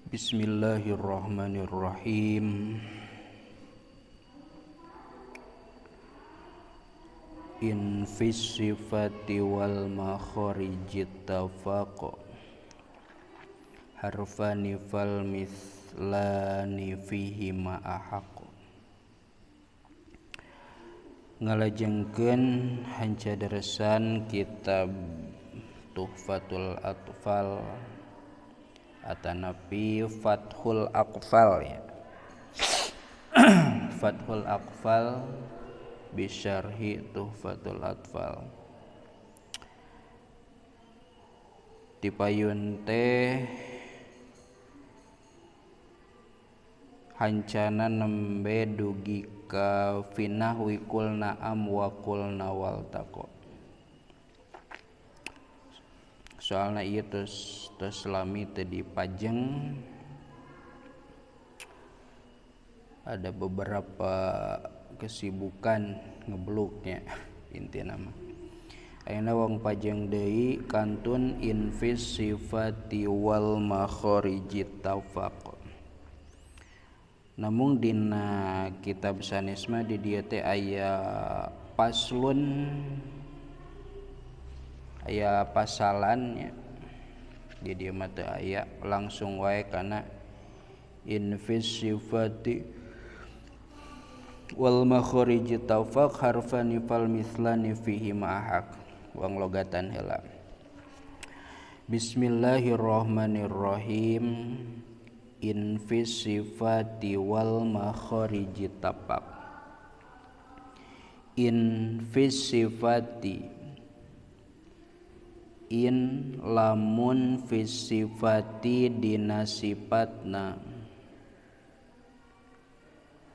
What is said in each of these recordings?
Bismillahirrahmanirrahim. In fis sifati wal makharijit tafaq harfani fal mithlani fihi ma ahaq. Ngalajengkeun hanca deresan kitab Tuhfatul Atfal atanapi Fathul Aqfal ya. Fathul Aqfal bisyarhi Tuhfatul Atfal. Tipayun teh hancana nembe dugi ka finahwi kulna am wa kulna wal taqo. Soalna ieu tos lami teu dipajeng, ada beberapa kesibukan ngebluknya intina mah. Ayeuna wong pajeng deui kantun infis sifati wal makharijit tafaq. Namung dina kitab sanes mah di dieu teh aya paslon, aya pasalannya. Di dieu mah teu aya, langsung wae kana infis sifati wal makharij tawfaq harfani fal mithlani fihi ma'ahaq. Wang logatan heula. Bismillahirrahmanirrahim. Infis sifati wal makharij tawfaq. Infis sifati, in lamun fis sifati dina sifatna,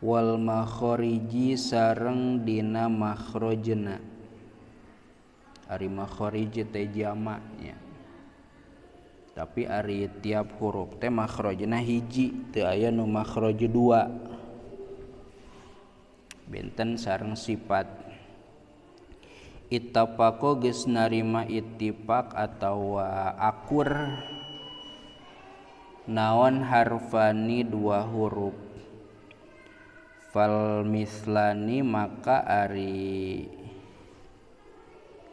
wal makhariji sareng dina makhrajna. Ari makhariji teh jamaknya, tapi ari tiap huruf teh makhrajna hiji, teu aya nu makhraj dua, benten sareng sifat. Ittafaqo geus narima ittifaq atawa akur naon harfani dua huruf, fal mislani maka ari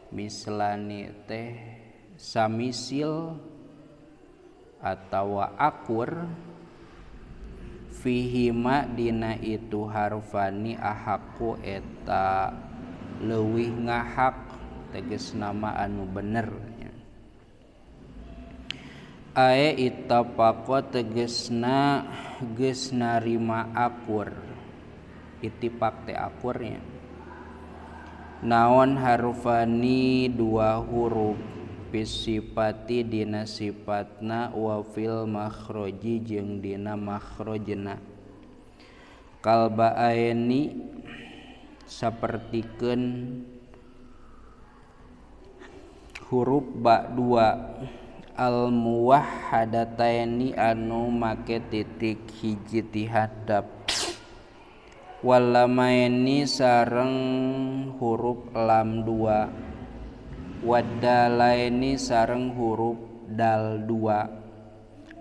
mislani teh samisil atawa akur, fihima dina itu harfani ahaku eta leuwih ngahak, tegas nama anu bener. Ae ittafaqo tegesna geus narima akur, ittifaq teh akurnya, naon harfani dua huruf, fis sifati dina sifatna, wa fil makhraji jeung dina makhrajna. Kalbaaini sapertikeun huruf ba dua, al muwahhadataini anu make titik hiji ti hadap, walamaini sareng huruf lam dua, waddalaini sareng huruf dal dua,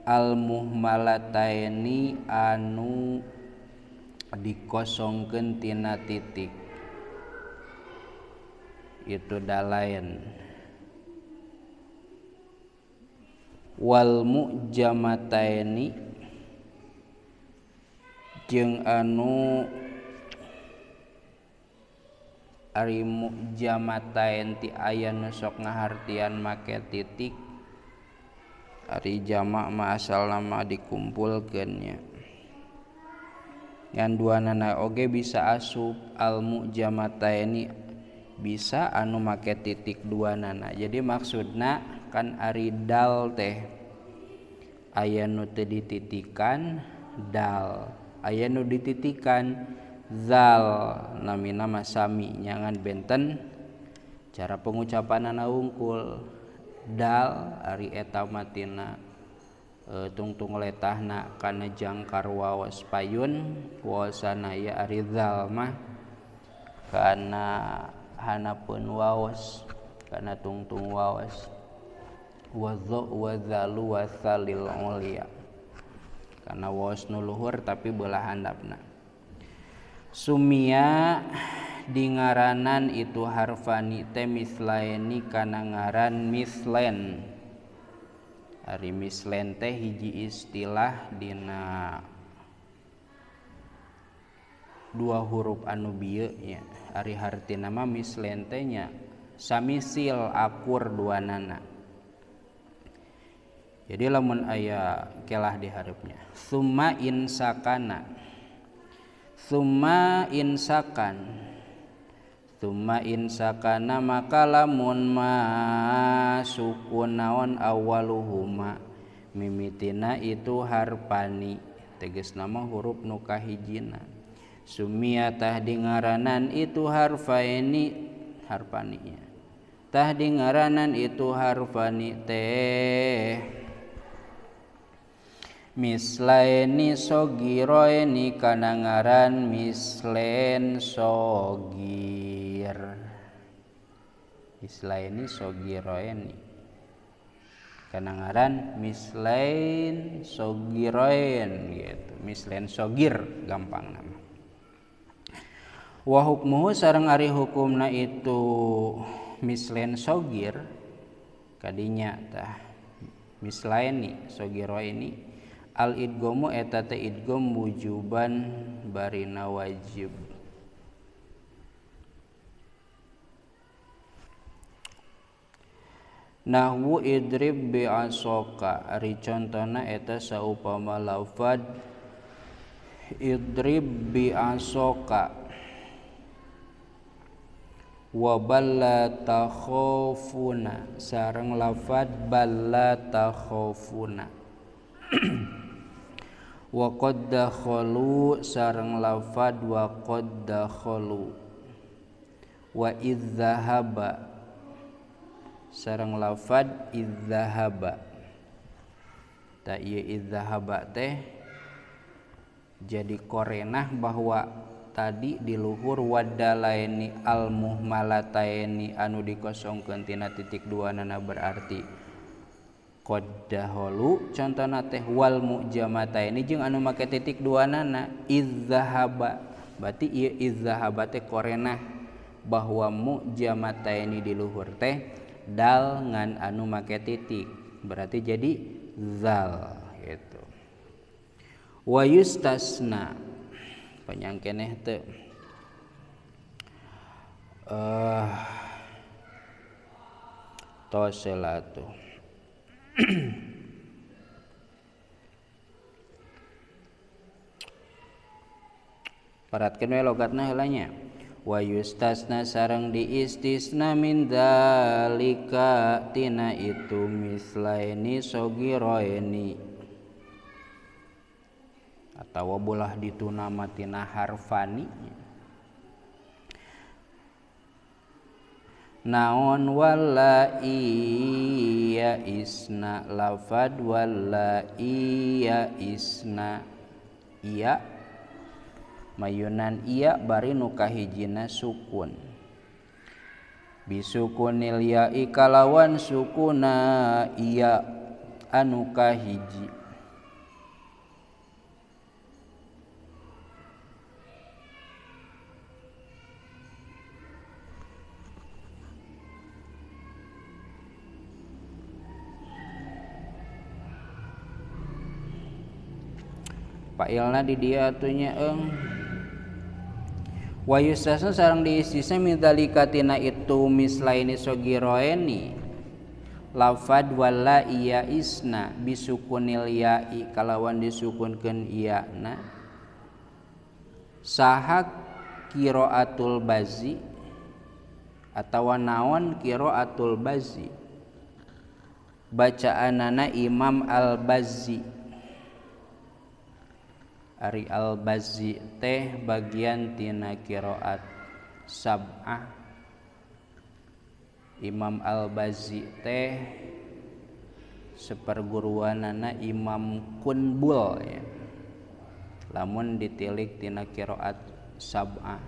al muhmalataini anu dikosongkeun tina titik itu dalain, wal mu'jamataini jeung anu ari mu'jamatain ti aya nu sok ngahartian make titik. Ari jamak mah asalna mah dikumpulkeun nya, ngan duanana oge bisa asup al mu'jamataini, bisa anu make titik duanana. Jadi maksudna kan ari dal teh aya nu teu dititikan dal, aya nu dititikan zal, namina mah sami nyangan benten cara pengucapanana wungkul. Dal ari eta mah tina tungtung letahna kana jangkar waos payun waosana, ya ari zal mah kana hanapun waos, kana tungtung waos. Wa dha wa zalu wa salil ulia. Karena waos nu luhur tapi beulah handapna. Sumia dingaranan itu harfani teh mislaini kana ngaran mislen. Ari mislen teh hiji istilah dina dua huruf anu bieu nya. Ari hartina mah mislen teh nya samisil akur duanana. Jadi lamun aya kelah di hareupnya. Summa insakana. Summa insakan. Summa insakana maka lamun masukun naon awaluhuma mimitina itu harpani tegasna mah huruf nu kahijina. Sumia tah dingaranan itu harfaini harpaninya. Tah dingaranan itu harfani teh mislaini sogiroini kana ngaran mislen sogir. Mislaini sogiroini kana ngaran mislain sogiroin gitu. Mislen sogir gampang nama. Wa hukmuhu sareng ari hukumna itu mislen sogir kadinya tah mislaini sogiroini al idgomu eta teh idgom wujuban barina wajib. Nahwu idrib bi asoka ari contona eta saupama lafad idrib bi asoka wa balla takhafuna sareng lafad balla takhafuna wa qad dakhalu sareng lafad wa qad dakhalu wa idzahaba sareng lafad idzahaba. Ta ieu idzahaba teh jadi korenah bahwa tadi di luhur wadalaini al muhmalataini anu dikosongkeun tina titik dua nana berarti qaddaholu contona teh wal mu'jamataini jeung anu make titik dua nana idzahaba. Berarti ieu idzahaba teh korenah bahwa mu'jamataini di luhur teh dal ngan anu make titik berarti jadi zal gitu. Wa yustasna panyangkeneh teu tos atuh. Paratkeun we logatna heula nya. Wa yustasna sareng diistisna min dzalika tina itu mislaini sogiroini atawa bolah dituna tina harfani. Naon wala iya isna lafad wala iya isna iya mayunan iya bari nu kahijina sukun bisukunil ya'i kalawan sukuna iya anu kahiji. Fa'ilna di dia atunya eung wa yustasna sareng diistisna min dzalika tina itu mislaini sogiroeni lafad wala iya isna bisukunil ya'i kalawan disukunkeun iyana saha qiraatul bazi atawa naon qiraatul bazi bacaanana Imam Al-Bazzi. Ari Al-Bazzi teh bagian tina qiraat sab'ah. Imam Al-Bazzi teh seperguruanana Imam Kunbul ya. Lamun ditilik tina qiraat sab'ah.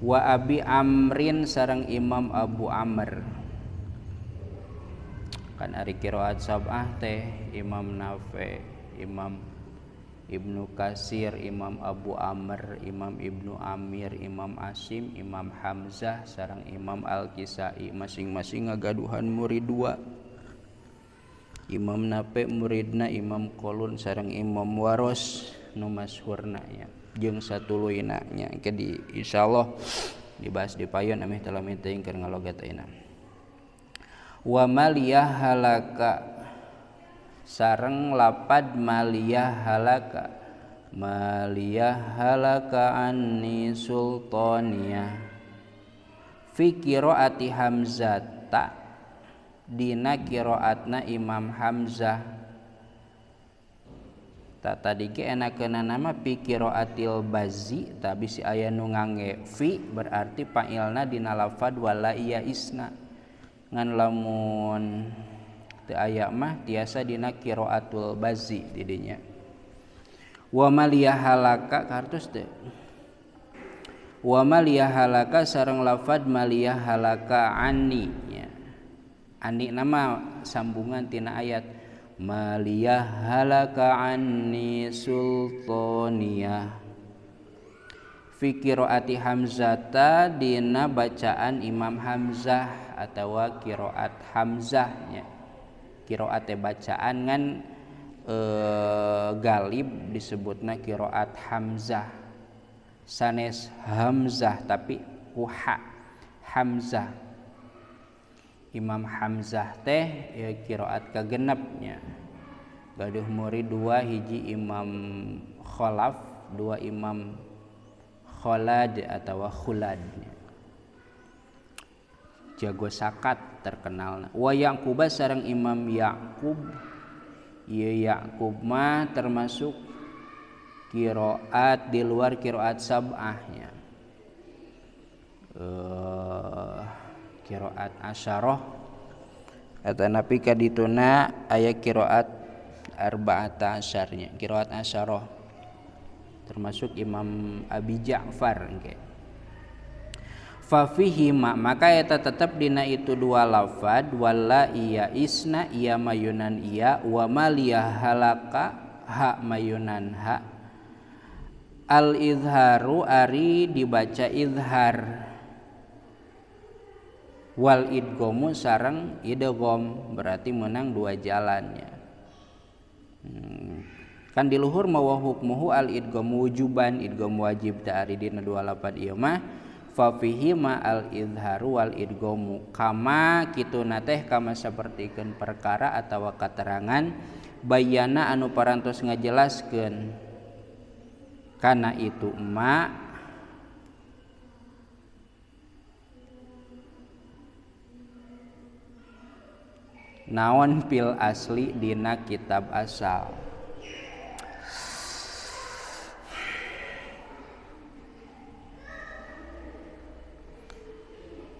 Wa Abi Amrin sareng Imam Abu Amr. Kan ari qiraat sab'ah teh Imam Nafi, Imam Ibnu Kasir, Imam Abu Amr, Imam Ibnu Amir, Imam Asim, Imam Hamzah sareng Imam Al-Kisai, masing-masing ngagaduhan murid dua. Imam Nafi muridna Imam Qolun sareng Imam Waros nu masyhurna nya jeung satuluyna nya. Engke di insyaallah dibahas di payun ameh talami teuing keur ngalogat ayeuna. Wa maliyah halaka sareng lapad maliyah halaka, maliyah halaka anni sultaniyah fi qiraati Hamzata dina qiraatna Imam Hamzah. Ta tadi ge enakeunna nama fi qiraatil Bazi, tapi si aya nu ngange fi berarti fa'ilna dina lafad wala iya isna. Ngan lamun teu aya mah tiasa dina qiraatul Bazi didinya. Wa maliyah halaka kartus teu. Wa maliyah halaka sareng lafad maliyah halaka anni nya. Ani nama sambungan tina ayat maliyah halaka anni sultaniyah fi qiraati Hamzata dina bacaan Imam Hamzah atawa qiraat Hamzah nya. Qiraat bacaan ngan galib disebutna qiraat Hamzah, sanes Hamzah tapi ku ha Hamzah. Imam Hamzah teh ya qiraat kagenepnya. Gaduh murid dua, hiji Imam Khalaf, dua Imam Khalad atawa Khulad. Jago sakat terkenal. Wa Ya'qub sareng Imam Ya'qub. Ieu Ya'qub mah termasuk qiraat di luar qiraat sab'ahnya. Qiraat asyarah atau napi kadituna aya qiraat arba'ata asyarnya, qiraat asyarah termasuk Imam Abi Ja'far engke. Fa fihi maka eta tetep dina itu dua lafad wala iya isna iya mayunan iya wa maliyah halaka ha mayunan ha. Al izharu ari dibaca izhar wal idgomu sareng idgham, berarti menang dua jalannya. Kan di luhur mawa hukmuhu al idghamu wujuban, idgham wajib ta ari dina dua lapad ieu mah fa fihi ma al izharu wal idghamu kama kituna teh kama sapertikeun perkara atawa katerangan bayana anu parantos ngajelaskeun kana itu ma naon fil asli dina kitab asal.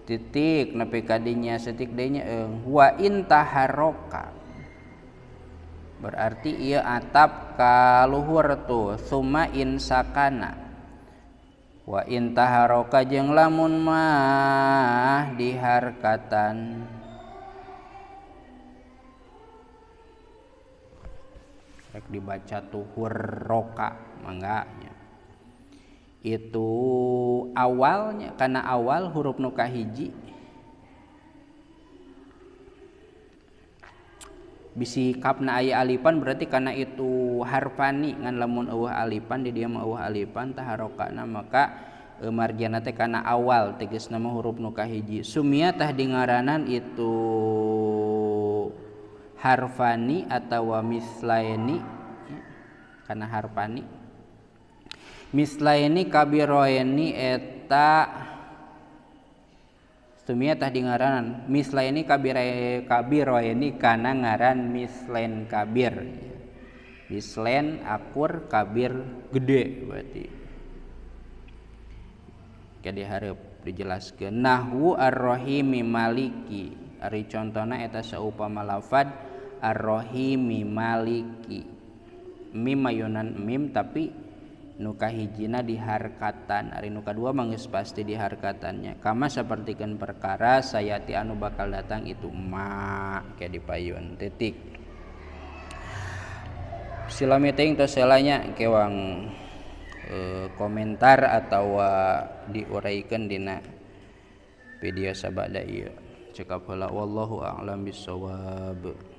Titik nepi ka dinya setik deui nya wa in taharroka berarti ieu atap ka luhur tuh summa in sakana wa in taharroka jeung lamun mah diharkatan. Rek dibaca tuhur roka mangga nya. Itu awalnya karena awal huruf nu kahiji bisi kapna aya alipan berarti karena itu harfani ngan lamun eueuh alipan di dieu mah eueuh alipan tah harokana maka marjana teh kana awal tegasna mah huruf nu kahiji sumia tah dingaranan itu harfani atawa mislaini kana harfani mislaini kabiroeni eta sumia tah dingaranan mislaini kabiroeni kana ngaran mislain kabir, mislain akur kabir gede berarti jadi hareup dijelaskeun nahwu ar-rahimi maliki ari contona eta saupama lafad ar-rahimi maliki mim mayunan mim tapi Nu kahijina diharkatan, ari nu kadua mah geus pasti diharkatannya. Kama sapertikeun perkara sayati anu bakal datang itu ma ke dipayun titik. Silami teuing tos selanya kewang komentar atawa diuraikeun dina video sabada ieu. Cekap heula, wallahu a'lam bissawab.